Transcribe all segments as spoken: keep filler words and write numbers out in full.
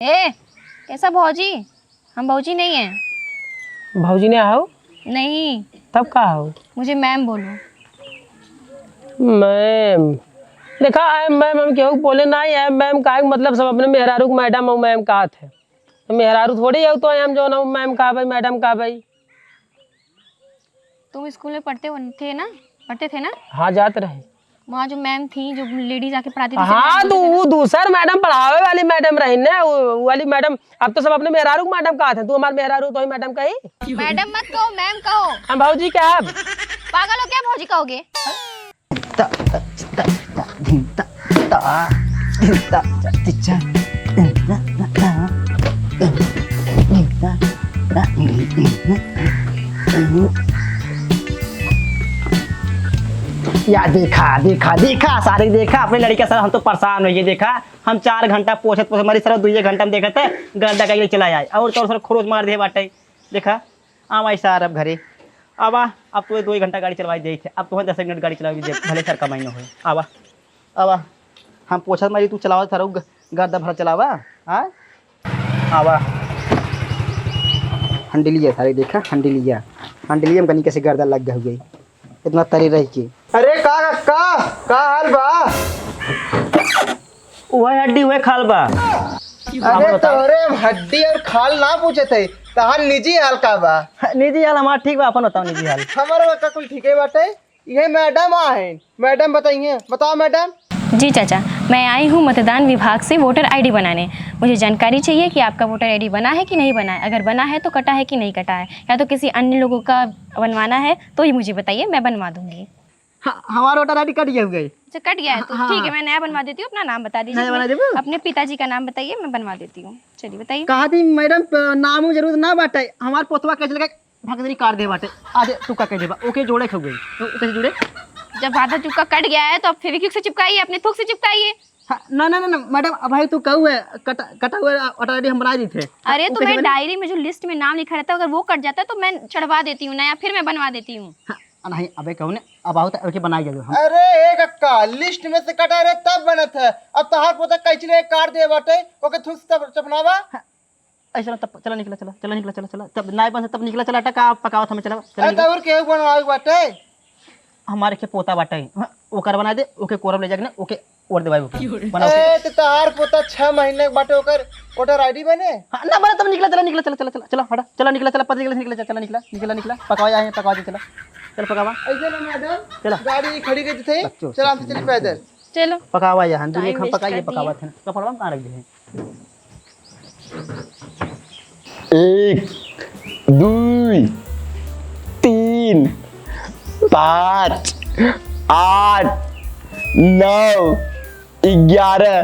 ए, कैसा भौजी? हम भौजी नहीं है। भौजी नहीं हो? नहीं। तब का हो? मुझे मैम बोलो। मैम? देखा, आई एम मैम हम केहू के बोले ना, आई एम मैम काहे के मतलब सब अपने मेहरारू के मैडम और मैम कहत है। तो मेहरारू थोड़ी हो तो आई एम जो ना मैम कहा भाई, मैडम कहा भाई। तुम स्कूल में पढ़ते हो, थे ना? पढ़ते थे ना? हाँ, जात रहे। वहाँ जो मैम थी, जो लेडीज आके पढ़ाती थी, हाँ, तो वो दूसर मैडम, पढ़ावे वाली मैडम रही ना, वो वाली मैडम। अब तो सब अपने मेहरारू को मैडम कहत है, तू हमार मेहरारू तो ही मैडम कही। मैडम मत कहो, मैम कहो। हम भौजी कहब। पागल हो क्या, भौजी कहोगे? त, त, त, त, धिन, त, त, धिन, त, त, ति, चा, धिन, त, त, त, धिन, त, त, या देखा, देखा, देखा, सारे देखा, अपने लड़के सर, हम तो परेशान हो गए। देखा, हम चार घंटा पोछत पोछत, हमारी सर दुइये घंटा में देखत है, गर्दा का ये चला आए, और तो और सर खरोच मार दे बाटे। देखा, आवा ऐसा अब घरे। आवा, अब तो दो ही घंटा गाड़ी चलवाई देई थे। अब तो दस मिनट गाड़ी चलवाई दे, भले सर कमाई न होए। आवा, आवा। हम पोछत मारी, तू चलावा थारो ग-, गर्दा भरा चलावा। हाँ? आवा। हंडलिया सारे देखा, हंडलिया। हंडलिया में कनी कैसे गर्दा लग गए हुए। इतना तरी रह के। अरे का, का, का हाल बा? वह हड्डी, वह खाल बा। अरे तोरे हड्डी और खाल ना पूछे थे, तहार निजी हाल का बा? निजी हाल हमार ठीक बा, अपन बताओ निजी हाल। हमारा का कुल ठीके बाटे। ये मैडम आ हैं, मैडम बताइए, बताओ मैडम। जी चाचा, मैं आई हूँ मतदान विभाग से वोटर आईडी बनाने। मुझे जानकारी चाहिए कि आपका वोटर आईडी बना है कि नहीं बना है, अगर बना है तो कटा है कि नहीं कटा है, या तो किसी अन्य लोगों का बनवाना है तो ये मुझे बताइए, मैं बनवा दूंगी। हाँ, हमारा वोटर आईडी कट गया हुआ है। अच्छा, कट गया है तो हाँ, ठीक है, हाँ। मैं नया बनवा देती हूँ। अपना नाम बता दीजिए, नया बना अपने, देबू? अपने पिताजी का नाम बताइए, मैं बनवा देती हूँ। चलिए बताइए। कहा थी मैडम, प-, नाम जरूरत ना बाटे, हमार पोतवा कैसे लगा भगदरी काट दे बाटे, आधे टुक्का कह देबा, ओके जोड़े खा गई। तो कैसे जोड़े? जब आधा टुक्का कट गया है तो अब फेविक्विक से चिपकाइए, अपने थूक से चिपकाइए। हाँ, ना, ना, ना, ना, मैडम, अब भाई तू कहू है, कटा, कटा हुआ वोटर आईडी हम बना दी थे। अरे, वो तो कैसे मैं बने? डायरी में जो लिस्ट में नाम लिखा रहता है, अगर वो कट जाता है तो मैं चढ़वा देती हूँ नया, फिर मैं बनवा देती हूँ। हाँ, नहीं, अबे कहू ने, अब आओ तो ओके बनाई जाओ हम। अरे, एक अक्का, लिस्ट में से कटा रहे तब बनत है। अब तहार पोता कैसे ले काट दे बाटे, ओके थूक से तब चपनावा। हाँ, ऐसा ना, तब चला निकला, चला, चला निकला, चला, चला। तब नाई बन से तब निकला, चला, टा का पकावत हमें, चला, चला अरे, निकला। तब और केहू बनवावे बाटे? हमारे के पोता बाटे, हाँ, ओकर बना दे, ओके कोरब ले जाके ना, ओके ओर देवाई ओके, बना ओके। ए, तो तहार पोता छह महीने के बाटे, ओकर वोटर आईडी बने? हाँ, ना बने तब निकला, चला, निकला, चला, चला, चला, चला, हटा, चला, निकला, चला, पता निकला, निकला, चला, निकला, निकला, निकला, पकावा यहाँ, पकावा दे, चला, चल पकावा। ऐसे ना मैडम, चला। गाड़ी खड़ी कर देते हैं, बच्चों, चला, हम चली पैदल। चलो। पकावा यहाँ, दूर time हम waste पकाइए, कर दिए। पकावा थे, कपड़वा में कहाँ रख दे हैं? एक, दुई, तीन, पाँच, आठ, नौ, ग्यारह।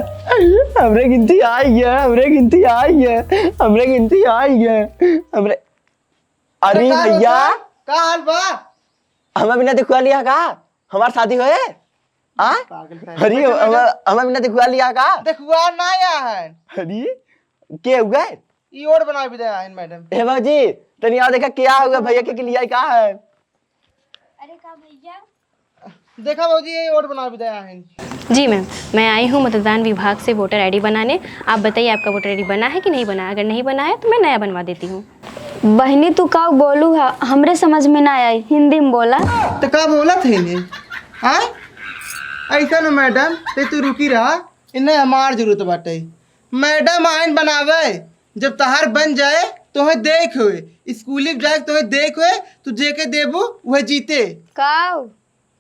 हमरे गिनती आई है, हमरे गिनती आई है, हमरे गिनती आई है, हमरे, अरे का भैया। होता? का हाल बा? हमें बिना दिखवा लिया का? हमार शादी होए? हाँ? पागल है। अरे, हमें, हमें बिना दिखवा लिया का? दिखवा ना आया है। अरे, के हुआ? ई ओट बनावे दे आइन मैडम। हे भौजी, तनी आओ देखा क्या हुआ भैया के, के लिए का है? अरे का भैया? देखा भौजी, ये ओट बनावे दे आइन। जी मैम, मैं आई हूँ मतदान विभाग से वोटर आईडी बनाने। आप बताइए आपका वोटर आईडी बना है कि नहीं बना? अगर नहीं बना है तो मैं नया बनवा देती हूँ। बहिनी, तू का बोलू हा, हमरे समझ में ना आई, हिंदी में बोला। तो का बोलत है ने? हाँ? ऐसा ना मैडम, ते तू रुकी रहा, इन्हें हमार जरूरत बाटे। मैडम आइन बनावे, जब तहार बन जाए, तोहे देख होए, स्कूली में जाए, तोहे देख होए, तू जेके देबू, वह जीते। का?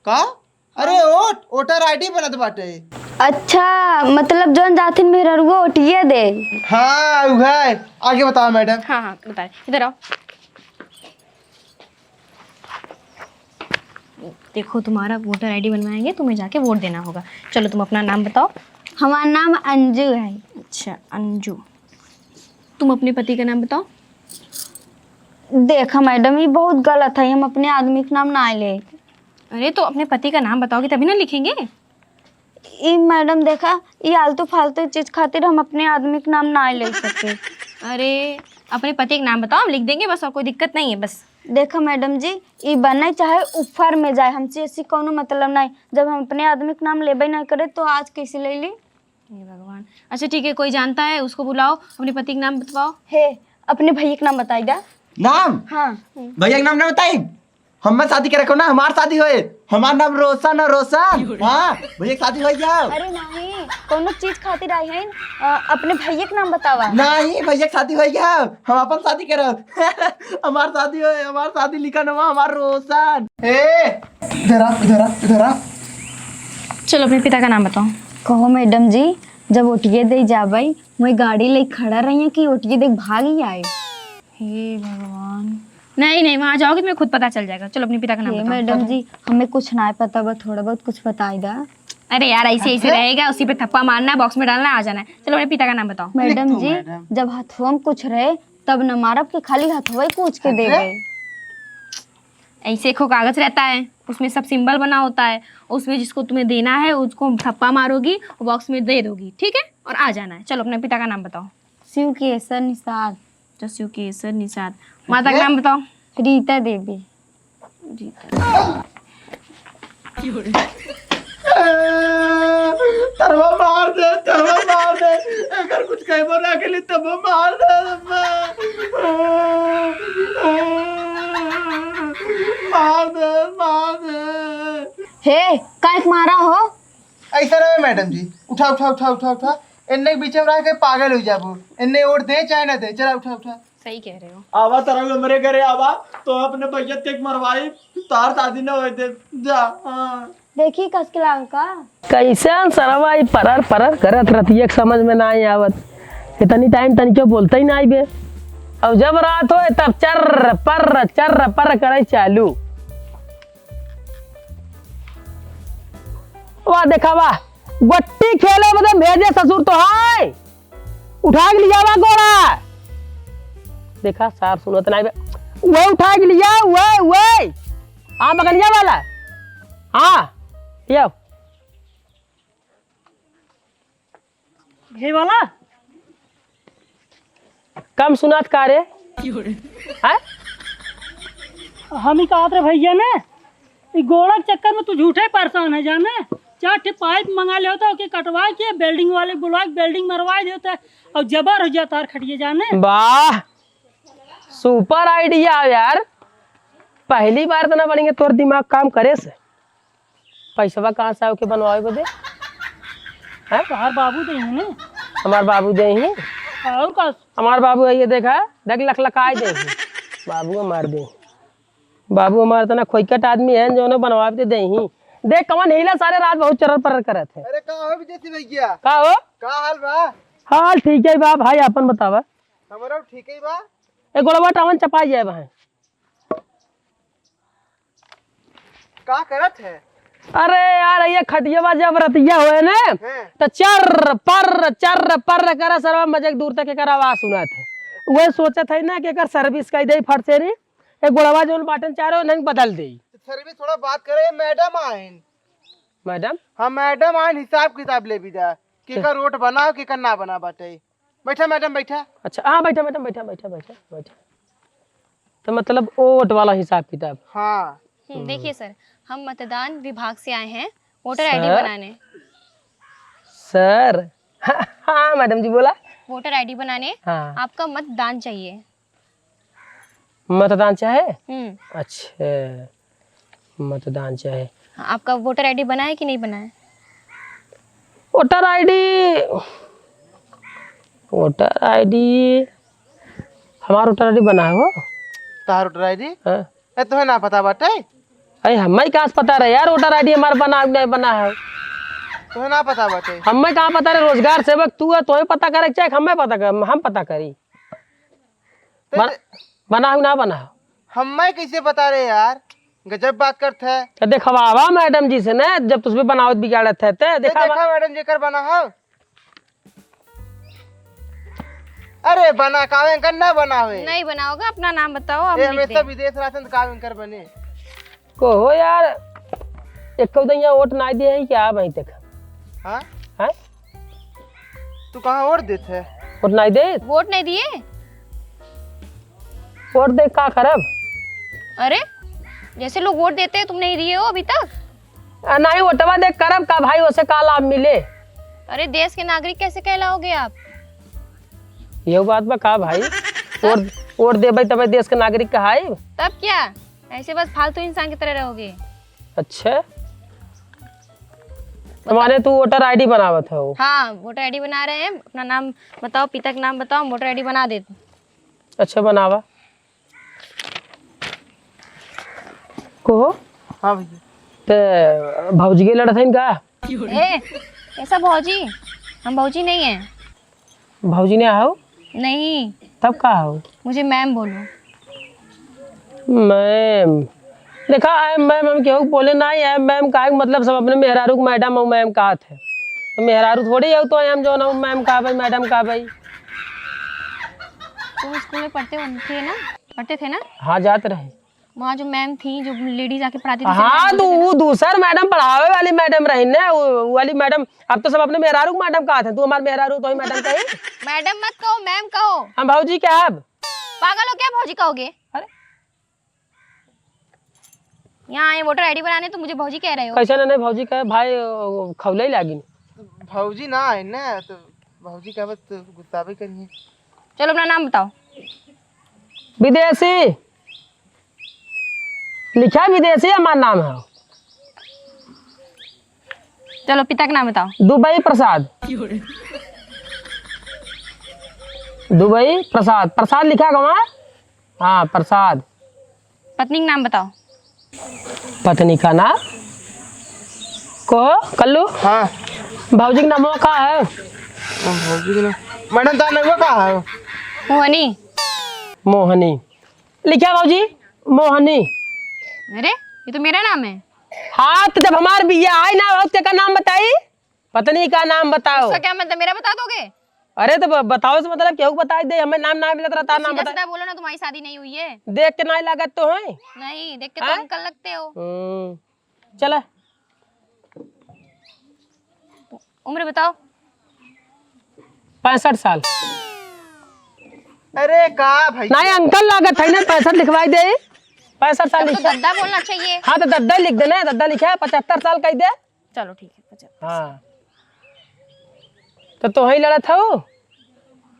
का? अरे ओट, वोटर आईडी बनत बाटे। अच्छा, मतलब जौन जाथिन मेहररुआ ओटिए दे। हाँ, उहे। आगे बताओ मैडम। हाँ, हाँ, बता रहे। इधर आओ। देखो, तुम्हारा वोटर आईडी बनवाएंगे, तुम्हें जाके वोट देना होगा। चलो, तुम अपना नाम बताओ। हमारा नाम अंजू है। अच्छा, अंजू। तुम अपने पति का नाम बताओ। देखा मैडम, ये बहुत गलत है, हम अपने आदमी का नाम ना ले। अरे, तो अपने पति का नाम बताओगे तभी ना लिखेंगे। ई मैडम देखा, ई आलतू फालतू चीज खातिर हम अपने आदमी के नाम ना ले सके। अरे, अपने पति के नाम बताओ, हम लिख देंगे बस, और कोई दिक्कत नहीं है बस। देखा मैडम जी, ई बने चाहे ऊपर में जाए, हमसे ऐसी कौनो मतलब नहीं। जब हम अपने आदमी के नाम लेबे नहीं करे तो आज कैसे ले ली? हे भगवान। अच्छा ठीक है, कोई जानता है उसको बुलाओ, अपने पति का नाम बतवाओ। हे, अपने भैया का नाम बताई दा। नाम? हाँ। भैया का नाम ना बताई? हमें शादी करे को ना, हमार शादी होए। हमार नाम रोशन है, रोशन। हाँ, भैया के शादी हो जाओ। अरे नहीं, कोनो चीज खातिर आई है, अ, अपने भैया के नाम बतावा। नहीं, भैया के शादी हो जाओ, हम अपन शादी करब। हमार शादी होए, हमार शादी लिखा नाम हमार रोशन। ए, इधर आ, इधर आ, इधर आ। चलो अपने पिता का नाम बताओ। कहो मैडम जी, जब ओटिये दे जाबई, वही गाड़ी ले खड़ा रही है कि ओटिये दे भाग ही आए। हे भगवान। नहीं, नहीं, वहाँ जाओगे, तुम्हें खुद पता चल जाएगा। चलो, अपने पिता का नाम ये बताओ। मैडम जी, हमें कुछ ना पता बा, थोड़ा बहुत कुछ बताई दा। अरे यार, ऐसे, ऐसे रहेगा, उसी पे थप्पा मारना है, बॉक्स में डालना है, आ जाना है। चलो, अपने पिता का नाम बताओ। मैडम जी, मैडम। जब हथवा में कुछ रहे, तब न मारब कि खाली हथवा ही कूच के देबे। ऐसे एक कागज रहता है, उसमें सब सिंबल बना होता है, उसमें जिसको तुम्हें देना है, उसको थप्पा मारोगी, बॉक्स में दे दोगी, ठीक है? और आ जाना है। चलो, अपने पिता का नाम बताओ। शिव केसर निषाद। अच्छा, शिव केसर निषाद। माता का नाम बताओ। रीता देवी। रीता। तरवा मार दे, तरवा मार दे। अगर कुछ कहबो ना के लिए तब मार दे। मार दे, मार दे। हे, काहे के मारा हो? ऐसा रहे मैडम जी, उठा, उठा, उठा, उठा, उठा। इन्ने के बीच में रह के पागल हो जाबो। इन्ने ओट दे चाहे ना दे, चला उठा, उठा। सही कह रहे हो। आवा तरह हमरे घरे आवा, तो अपने भैया के मरवाई, तार शादी ना होए दे, जा। हाँ। देखी कस के लाग का। कैसन सरवा ई परर परर करत रतिया के समझ में ना आवत। इतनी टाइम तनिको बोलते ही ना बे। अब जब रात होए तब चर्र पर्र चर्र पर्र करे चालू। वाह देखा वाह, गोट्टी खेले बदे भेजे ससुर तो है। उठा के लिया बा गोड़ा। देखा सार सुनत ना बे। वह उठा के लिया, वह, वह। हाँ बगलिया वाला। हाँ, लियाओ। ये वाला? कम सुनात का रे? हैं? हम ही कहत रहे भैया ने, ई गोड़ा के चक्कर में तू झूठे परेशान है जाने। चार ठे पाइप मंगा ले होता, ओके कटवा के वेल्डिंग वाले बुलवा के वेल्डिंग मरवा देता, और जबर हो जाता तार खटिए जाने। वाह, सुपर आइडिया यार, पहली बार इतना बढ़िया तोर दिमाग काम करे से। पैसवा कहाँ से आओ के बनवावे बदे? हैं? तोहार बाबू देही ने। हमार बाबू देही? और का? हमार बाबू है, ये देखा, देख लखलखाए देही। बाबू हमार देही। बाबू हमार इतना खोइकट आदमी है, जो उन्हें बनवावे दे देही। देख कवन हीला सारे रात बहुत चरर परर करत है। अरे का हो विदेशी भैया? का हो? का हाल बा? हाल ठीक है बा भाई, आपन बतावा। हमरो ठीक है बा। ए गोड़वा टावन चपाई जाए भाई। का करत है? अरे यार, ये खटियवा जब रतिया होए ने, हैं। तो चर्र पर्र, चर्र पर्र करे सरवा, मजे के दूर तक एकर आवाज सुनात है। वही सोचत है ना कि एकर सर्विस कई दे फट से नी, ए गोड़वा जोन बाटन चारो नंग बदल दे। तो सर्विस थोड़ा बात करे, मैडम आइन। मैडम? हाँ, मैडम आइन, हिसाब किताब ले भी जा। केकर रोड बनाओ, केकर ना बना बाटे। बैठा मैडम, बैठा। अच्छा, हाँ, बैठा मैडम, बैठा, बैठा, बैठा, बैठा। तो मतलब वोट वाला हिसाब किताब। हाँ। हम्म, हम्म। देखिए सर, हम मतदान विभाग से आए हैं वोटर आईडी सर? बनाने। सर? हाँ, हाँ, मैडम जी, बोला। वोटर आईडी बनाने हाँ। आपका मतदान चाहिए। मतदान चाहे? हम्म। अच्छा, मतदान चाहे। हाँ, आपका वोटर आईडी बना है कि नहीं बना है? वोटर आईडी, वोटर आईडी, हमार वोटर आईडी बना है वो। तहार वोटर आईडी? हाँ। ए, तोहे ना पता बाटे? अरे, हमें कहाँ से पता रहे यार, वोटर आईडी हमार बना, नहीं बना है। तोहे ना पता बाटे? हमें कहाँ पता रहे, रोजगार सेवक तू है, तोहे पता करे के चाहे, हमें पता कर, हम पता करी। ते बन-, ते बनाओ ना बनाओ। हम्मे कैसे बता रहे यार, गजब बात करत है। ते देखवावा मैडम जी से ने, जब तुझे बनावत बिगाड़त है, ते ते देखावा। देखा मैडम जेकर बना हो। अरे बना, कावे कर ना बनावे। नहीं बनाओगा, अपना नाम बताओ, हम ए, लिख हमेशा दें। विदेश रहते हैं तो कावे कर बने। कहो यार, एको दिन यहाँ वोट नाई दिए हैं क्या अबहीं तक? हाँ? हैं? तू कहाँ वोट देत है? वोट नाई देत? वोट नहीं दिए? वोट दे का करब? अरे, जैसे लोग वोट देते हैं, तुम नहीं दिए हो अभी तक? आ, नाई वोटवा दे करब का भाई, ओसे का लाभ मिले? अरे, देश के नागरिक कैसे कहलाओगे आप? यह बात बा का भाई? वोट, वोट देबै तबै देश के नागरिक कहाई? तब क्या, ऐसे बस फालतू इंसान की तरह रहोगे। अच्छा, तो माने तू वोटर आईडी बनावत हो? हाँ, वोटर आईडी बना रहे हैं। अपना नाम बताओ, पिता का नाम बताओ, हम वोटर आईडी बना देते। अच्छा, बनावा। कहो। हाँ भैया। ते भौजी के लड़त हइन का? ए, कैसा भौजी? हम भौजी नहीं है। भौजी नहीं आओ? नहीं। तब का हो? मुझे मैम बोलो। मैम। देखा, आई एम मैम हम केहू के बोले ना, आई एम मैम काहे के मतलब सब अपने मेहरारू के मैडम और मैम कहत है। तो मेहरारू थोड़ी हो तो आई एम जो ना मैम कहबै, मैडम कहबै। तुम स्कूल में पढ़ते हो, थे ना? पढ़ते थे ना? हाँ, जात रहे। वहाँ जो मैम थी, जो लेडीज आके पढ़ाती थी, हाँ, तो वो दूसर मैडम, पढ़ावे वाली मैडम रही ना, वो, वो वाली मैडम। अब तो सब अपने मेहरारू को मैडम कहत है, तू हमार मेहरारू तो ही मैडम कही। मैडम मत कहो, मैम कहो। हम भौजी के अब? पागल हो क्या, भौजी कहोगे? अरे। यहाँ आए वोटर आईडी बनाने, तो मुझे भौजी कह रहे हो? कैसे ना नहीं भौजी कहे, भाई, खौले ही लागिन। भौजी ना है ना, तो भौजी का बस गुस्साबे करिए। चलो, अपना नाम बताओ। विदेशी। लिखा है विदेशी, हमार नाम है। चलो, पिता का नाम बताओ। दुबई प्रसाद। दुबई प्रसाद। प्रसाद लिखा है वहाँ? हाँ, प्रसाद। पत्नी का नाम बताओ। पत्नी का नाम? कहो, कल्लू। हाँ। भौजी का नाम का है? हाँ, भौजी का नाम। मैडम, तार नाम का है? मोहनी। मोहनी। लिखा भौजी, मोहनी। अरे, ये तो मेरा नाम है। हाँ, तो जब हमार बिया आई ना, वक्त का नाम बताई, पत्नी का नाम बताओ। उसका क्या मतलब, मेरा बता दोगे? अरे, तो ब-, बताओ से मतलब, केहू के बताई दे, हमें नाम ना मिलत रहता, नाम सीधा बता। सीधा बोलो ना, तुम्हारी शादी नहीं हुई है। देख के नहीं लागत तो है। नहीं, देख के तो हाँ? अंकल लगते हो। हम्म, चला। उम्र बताओ। पैंसठ साल। अरे का भाई? नहीं, अंकल लागत है ना, पैंसठ लिखवाई दे। पैंसठ साल तब तो लिखा। दद्दा बोलना चाहिए। हाँ, तो दद्दा लिख देना, दद्दा लिखा है, पचहत्तर साल कह दे। चलो, ठीक है, पचहत्तर। हाँ। तो तोहई लड़त हऊ?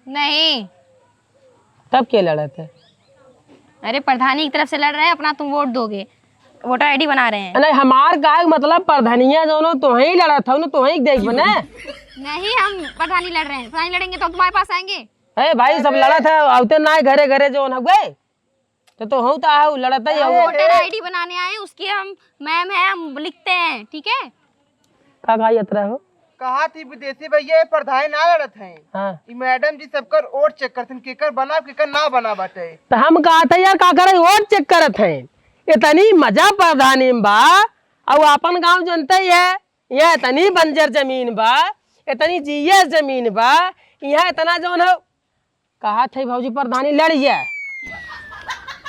नहीं। तब के लड़त है? अरे, प्रधानी की तरफ से लड़ रहे हैं, अपना तुम वोट दोगे, वोटर आईडी बना रहे हैं। नहीं, हमार का मतलब, प्रधानिया जौन हो, तोहई लड़त हऊ ना, तोहई देख बने। नहीं, हम प्रधानी लड़ रहे हैं, प्रधानी लड़ेंगे तो तुम्हारे पास आएंगे। अरे भाई, सब अरे। लड़त है, आवते ना घरे घरे जौन हउए। तो, तो हऊ तो हऊ, लड़त ही हऊ। अरे। वोटर आईडी बनाने आए, उसकी हम मैम है, हम लिखते हैं, ठीक है? का, का यात्रा हो? कहा थी विदेशी भैया, ये प्रधान ना लड़त हैं। हाँ। ई मैडम जी सबकर वोट चेक करत हैं, केकर बना, केकर ना बना बाटे। तो हम कहा था यार, का करे, वोट चेक करत हैं। इतनी मजा प्रधानी में बा, और अपन गांव जनते ही है, यहाँ इतनी बंजर जमीन बा, इतनी जीएस जमीन बा, यहाँ इतना जौन है, कहा थे भौजी प्रधानी लड़िए,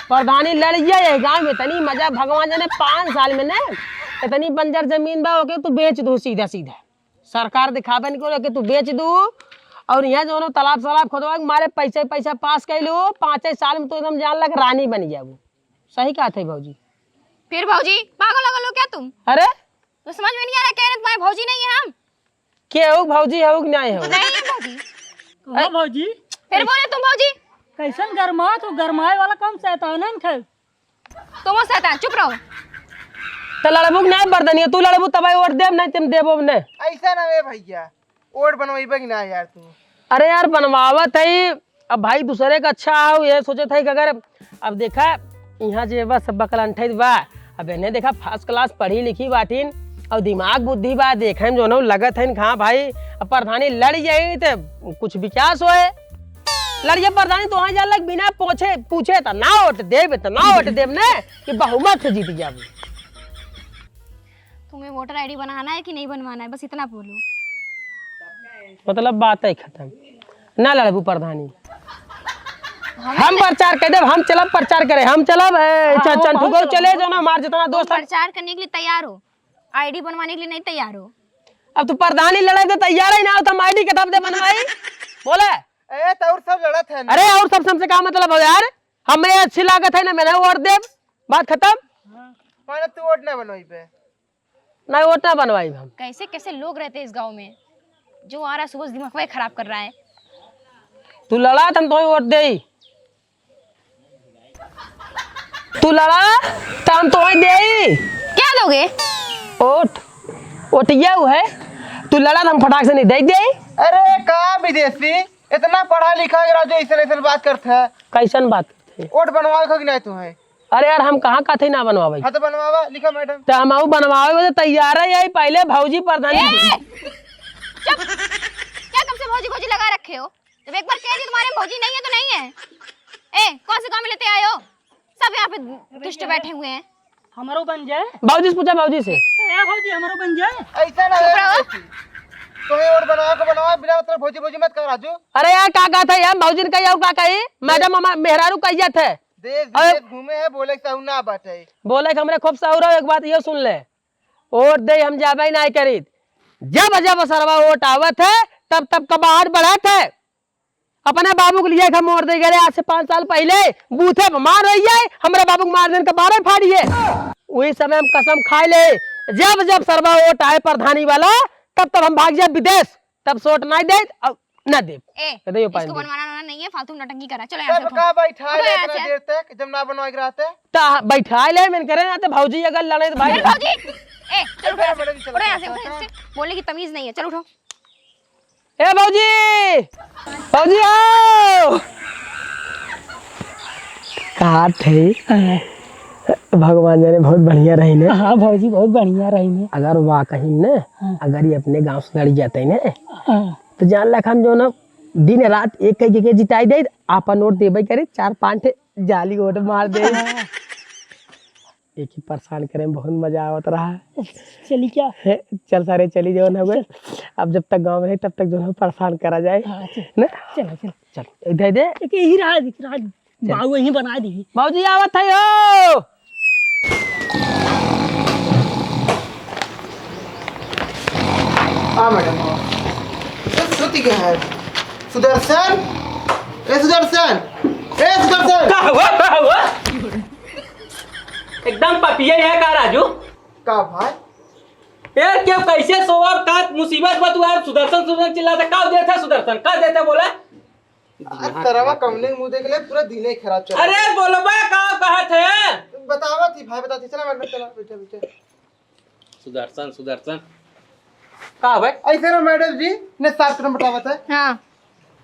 प्रधानी लड़िए, यही गांव में इतनी मजा, भगवान जाने पाँच साल में ने इतनी बंजर जमीन बा, ओके तू बेच दू सीधा सीधा, सरकार दिखावे नहीं को, ओके तू बेच दू। और यहाँ जो तालाब सलाब खोदवा के मारे पैसे पैसा पास कर लो, पाँचे साल में तो एकदम जान लग रानी बन जाबू। सही कहा थे भौजी। फिर भौजी पागल वागल हो क्या तुम? अरे तो समझ में नहीं आ रहा, कह रहे तुम्हारे भौजी नहीं है हम। केहू भौजी हऊ कि नहीं हऊ? नहीं है भौजी। कहो भौजी। फिर बोले तुम भौजी। कैसन गरमात हो, गरमाए वाला काम शैतानन खाए। तुम हो शैतान, चुप रहो। तो लड़बू कि नहीं बरदनिया, तू लड़बू तब वोट देब, नहीं तुम देबो नहीं। ऐसा ना वे भैया, वोट बनवाइबे कि ना यार तू? अरे यार बनवावत है, अब भाई दूसरे का अच्छा हो, ये सोचत है कि अगर, अब देखा, यहाँ जे बा सब बकलंठे बा, अब इन्हें देखा फर्स्ट क्लास पढ़ी लिखी बाटिन, और दिमाग बुद्धि बा, देखे में जोनो लगत है, हाँ भाई, अब प्रधानी लड़ जाई तो कुछ विकास होए, लड़ जाए प्रधानी तो वहाँ जा लग बिना पूछे, पूछे तो ना वोट देब, तो ना वोट देब ने कि बहुमत से जीत जाबू। तुम्हें वोटर आईडी बनाना है कि नहीं बनवाना है, बस इतना बोलो। मतलब बात है खत्म, ना लड़बू प्रधानी। हम प्रचार कर देब, हम चलब प्रचार करे, हम चलब, ए, हाँ, च-, चंठू गो चले जो ना, हमार जितना दोस्त है। प्रचार करने के लिए तैयार हो, आईडी बनवाने के लिए नहीं तैयार हो। अब तू प्रधानी लड़े तो तैयार ही ना हो, तो हम आईडी किताब दे बनवाई। बोले। ए, तो और सब लड़त है ना। अरे, और सब, सबसे का मतलब हो यार? हमें अच्छी लागत है ना, मैंने वोट देब, बात खत्म। हाँ। माने तू वोट ना बनवाई पे। नहीं, वोट ना बनवाई हम। कैसे, कैसे लोग रहते हैं इस गांव में? जो आ रहा है सुबह से दिमाग वही खराब कर रहा है। तू लड़ा त हम तोहई वोट देई। तू लड़ा त हम तोहई देई। क्या दोगे? वोट। वोट ये है। तू लड़ा त हम फटाक से नहीं दे देई। अरे का विदेशी, इतना पढ़ा लिखा है राजू, ऐसे ऐसे बात करते हैं। कैसन बात करते हैं? वोट बनवावे को कि नहीं तुम्हें? अरे यार, हम कहाँ कहते ना बनवावे? हाँ तो बनवावा, लिखा मैडम। तो हम आऊ बनवावे को तो तैयार है, यही पहले भौजी प्रधानी। ए! चुप! क्या कब से भौजी भौजी लगा रखे हो? जब एक बार कह दी तुम्हारे में भौजी नहीं है तो नहीं है। ए, कौन से गाँव में लेते आए हो? सब यहाँ पे दुष्ट बैठे हुए हैं। हमरो बन जाए। भौजी से पूछा, भौजी से। ए भौजी, हमरो बन जाए। ऐसा ना चुप है रहो। विदेशी। तुम्हें वोट बनवा के बनवा, बिना मतलब भौजी भौजी मत कर राजू। अरे यार, का कहत है यार, भौजी ने कही और का कही? मैडम हमार मेहरारू कही जात है। देश अरे विदेश घूमे है, बोले के सहू ना बाटे। बोले के हमरे खूब सहू रहो, एक बात ये सुन ले, वोट दे हम जाबे ही नहीं करीत। जब जब सरवा वोट आवत है, तब तब कबाड़ बढ़त है। अपने बाबू के लिए हम वोट दे गए आज से पाँच साल पहले, बूथे पे मार रही है, हमरे बाबू के मार देन के बारे फाड़ी है। वही समय हम कसम खाए ले, जब जब सरवा वोट आए प्रधानी वाला, तब तब हम भाग जाए विदेश। तब सोट ना दे, अब ना दे। ए, कदे यो पानी इसको दे। बनवाना ना नहीं है, फालतू नौटंकी करा। चलो यहाँ से तब उठो। का बैठा उठो है यहाँ इतना से। देर तक, जब ना बनवाए के रहते? ता बैठा ले, मैंने करे ना, तो भौजी अगर लड़े तो भाई। ए, भौजी, ए, चलो उठो यहाँ से। मैडम जी, चलो, उठो यहाँ से, चलो, उठो यहाँ चलो। से। बोलने की तमीज नहीं है, चलो उठो। ए भौजी, भौजी आओ। का थे? हाँ। भगवान जाने बहुत बढ़िया रही ने। हाँ भौजी, बहुत बढ़िया रही ने। अगर वाकई ने, हाँ। अगर ये अपने गांव से लड़ जाते ने, हाँ। तो जान ला हम जो ना दिन रात एक कह के जिताई दे, आपन वोट देबे करे, चार पांच ठे जाली वोट मार दे। हाँ। एक ही परेशान करे में बहुत मजा आवत रहा। चली क्या? हे, चल सारे चली जाओ ना बे। चल। अब जब तक गांव में रही तब तक जो है परेशान करा जाए। हाँ, चल। ना? चलो, चलो। चल, इधर दे। एक यही रहा, दिख रहा। चल। बाबू यहीं बना दी। बाबूजी आवत है हो। हाँ मैडम, हाँ। ए, सुती के है? सुदर्शन? ए सुदर्शन! ए सुदर्शन! का हुआ? का हुआ? एकदम पपिया है का राजू? का भाई? ए, क्यों कैसे सोवब का मुसीबत बा तू यार? सुदर्शन, सुदर्शन चिल्लाता, का देता सुदर्शन? का देता बोला? आज सरवा कमने मुंह देख ले, पूरा दिने खराब चल। अरे बोलबा का कहत है? बतावा थी भाई, बता थी। चला मैडम, चला, बैठा, बैठा। सुदर्शन, सुदर्शन। का भाई? ऐसे ना मैडम जी, ने सात नंबर बतावत है। हाँ,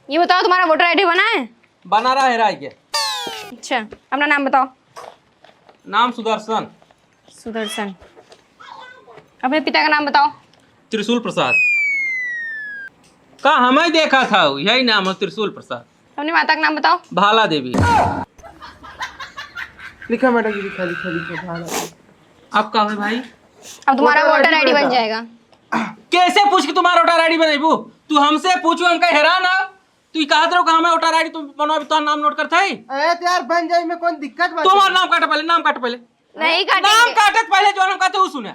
ये बताओ तुम्हारा वोटर आईडी बना है? बना रहा है राय के। अच्छा, अपना नाम बताओ। नाम सुदर्शन। सुदर्शन। अपने पिता का नाम बताओ। त्रिशूल प्रसाद। का हमें देखा था, यही नाम है त्रिशूल प्रसाद। अपनी माता का नाम बताओ। भाला देवी। लिखा मैडम जी, लिखा, लिखा, लिखा, भाला देवी। अब का है भाई? अब तुम्हारा वोटर वोटर आईडी आईडी बन बता। जाएगा। कैसे पूछ के तुम्हारा वोटर आईडी बनाइबू? तू हमसे पूछू, हम कहे हैरान है। तू ही कहत रहो कि हमें वोटर आईडी तू बनवा, तो नाम नोट करता है। अरे तो यार बन जाए, में कौन दिक्कत बात तुम्हारा है? नाम काट पहले, नाम काट पहले। नहीं नाम काटेंगे। काटत पहले जो हम कहते वो सुने।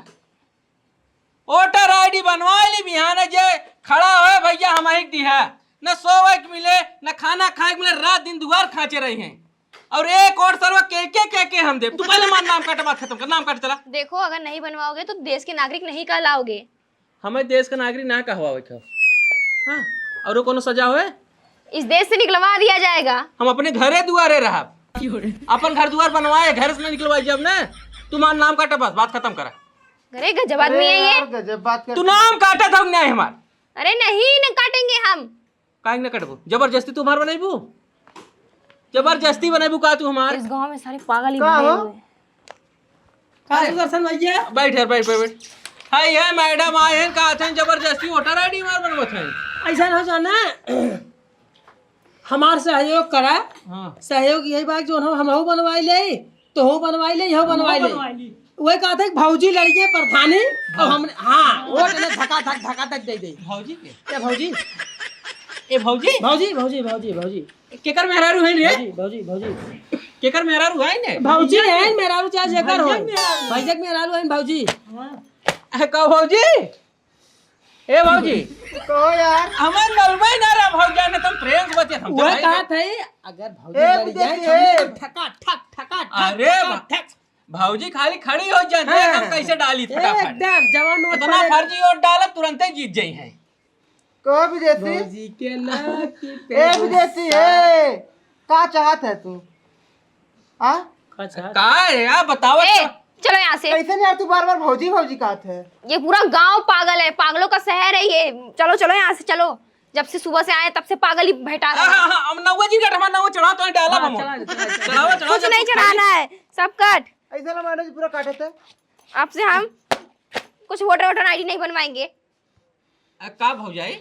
वोटर आईडी बनवा ली बिहान, जे खड़ा होए भैया हम ही दी है, न सोवे के मिले, न खाना खाए के मिले, रात दिन दुआर खांचे रही हैं। और एक और सरवा के के के के हम देब। तू पहले मार नाम काट, बात खत्म कर, नाम काट चला। देखो, अगर नहीं बनवाओगे तो देश के नागरिक नहीं कहलाओगे। हमें देश का नागरिक ना कहवावे के। हाँ, और कोनो सजा होए? इस देश से निकलवा दिया जाएगा। हम अपने घरे दुआरे रहब। अपन घर दुआर बनवाए, घर से ना निकलवाए जब ना। तू मार नाम काट, बस बात खत्म करा। अरे गजब आदमी है ये। यार, गजब बात कर। तू नाम काटा था न्याय हमार। अरे नहीं, न काटेंगे हम। काहे न कटबो? जबरदस्ती तू हमार बनैबू? जबरदस्ती बनैबू का तू हमार? इस गांव में सारे पागल ही का भरे हो? हुए हैं। का सुदर्शन भैया? बैठ यार, बैठ, बैठ, बैठ। हाय, ये मैडम आए हैं, का थे जबरदस्ती वोटर आईडी हमार बनवत हैं। ऐसा ना हो जाना, हमार सहयोग करा। हाँ। सहयोग यही बात जो हम, हमहू बनवाई ले, तोहू बनवाई ले, इहो बनवाई ले। बनवाई ली। वही कहा था कि भौजी लड़िए प्रधानी, और हाँ। हमने, हाँ, वोट ने धका धक, धका धक दे दे। भौजी के? ए भौजी? ए भौजी? भौजी, भौजी, भौजी, भौजी। केकर मेहरारू है रे? भौजी, भौजी, भौजी। केकर मेहरारू है ने? भौजी है, मेहरारू चाहे जेकर हो। भैया मेहरारू। भैया के मेहरारू है भौजी। हाँ। ए, कहो भौजी? ए भौजी। कहो यार। हमार नलवाई ना रहा भौजी, ने तुम प्रेम से बतिया, हम वह चलाएंगे। कहा था, अगर भौजी ए, लड़ जाए, विदेशी छमनी है। तो ठका, ठक, ठका, ठक, अरे ठका, बा-, ठक। भौजी खाली खड़ी हो जाए, हाँ। देख हम कैसे डाली फटाफट। एकदम जवान नोट इतना पड़े। फर्जी वोट डाला, तुरंते जीत जाई है। कहो विदेशी। भौजी के लकी ए विदेशी, ए, का चाहत है तू? आ? का चाहत? का है यार, बताओ ए, तो। चलो यहाँ से। कैसे नहीं यार, तू बार बार भौजी भौजी कहत है? ये पूरा गांव पागल है, पागलों का शहर है ये। चलो, चलो यहाँ से, चलो। जब से सुबह से आए, तब से पागल ही भेटा रहा हाँ, है। हाँ, हाँ, हम नौवा जी का हमारा नौवा चढ़ाओ तो डाला हाँ, हम। चला दे, चला दे। चढ़ाओ, चढ़ाओ, कुछ जब नहीं कुछ चढ़ाना खाई। है, सब कट। ऐसा ना मानो जी, पूरा काटे थे। आपसे हम कुछ वोटर, वोटर आईडी नहीं बनवाएंगे। आ, का भौजाई?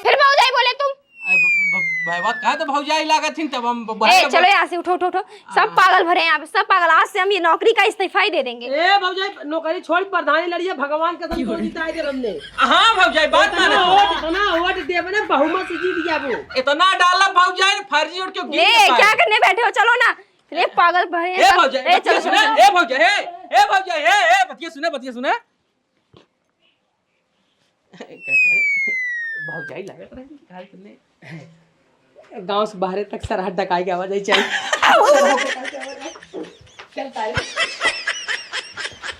फिर भौजाई बोले तुम? आ, ब-, ब-, ब-, बात कहा तो भौजाई लागत हिन, तब हम ब-, ए, बहरे चलो बोल- यहाँ से, उठो, उठो, उठो। सब आ। पागल भरे हैं यहाँ पे, सब पागल। आज से हम ये नौकरी का इस्तीफा ही दे देंगे। ए भौजाई, नौकरी छोड़, प्रधानी लड़िए, भगवान कसम क्यों? चोरी ताई के हमने। हाँ भौजाई, बात इतना मानो। वोट, इतना वोट देबे ना, बहुमत से जीत जाबो। इतना डाला भौजाई, फर्जी वोट क्यों गिर ले, के पाए? क्या करने बैठे हो? चलो ना। ले, पागल भरे हैं ए सब। भौजाई, ए, बतिया चलो, सुना, चलो। ए भौजाई, ए, ए भौजाई, ए, ए, बतिया सुना, बतिया सुना। कहता रे, भौजाई लागत रहे, काल तुमने गांव से बाहरे तक सरहद डकाई के आवाज आई चल। चल तारे।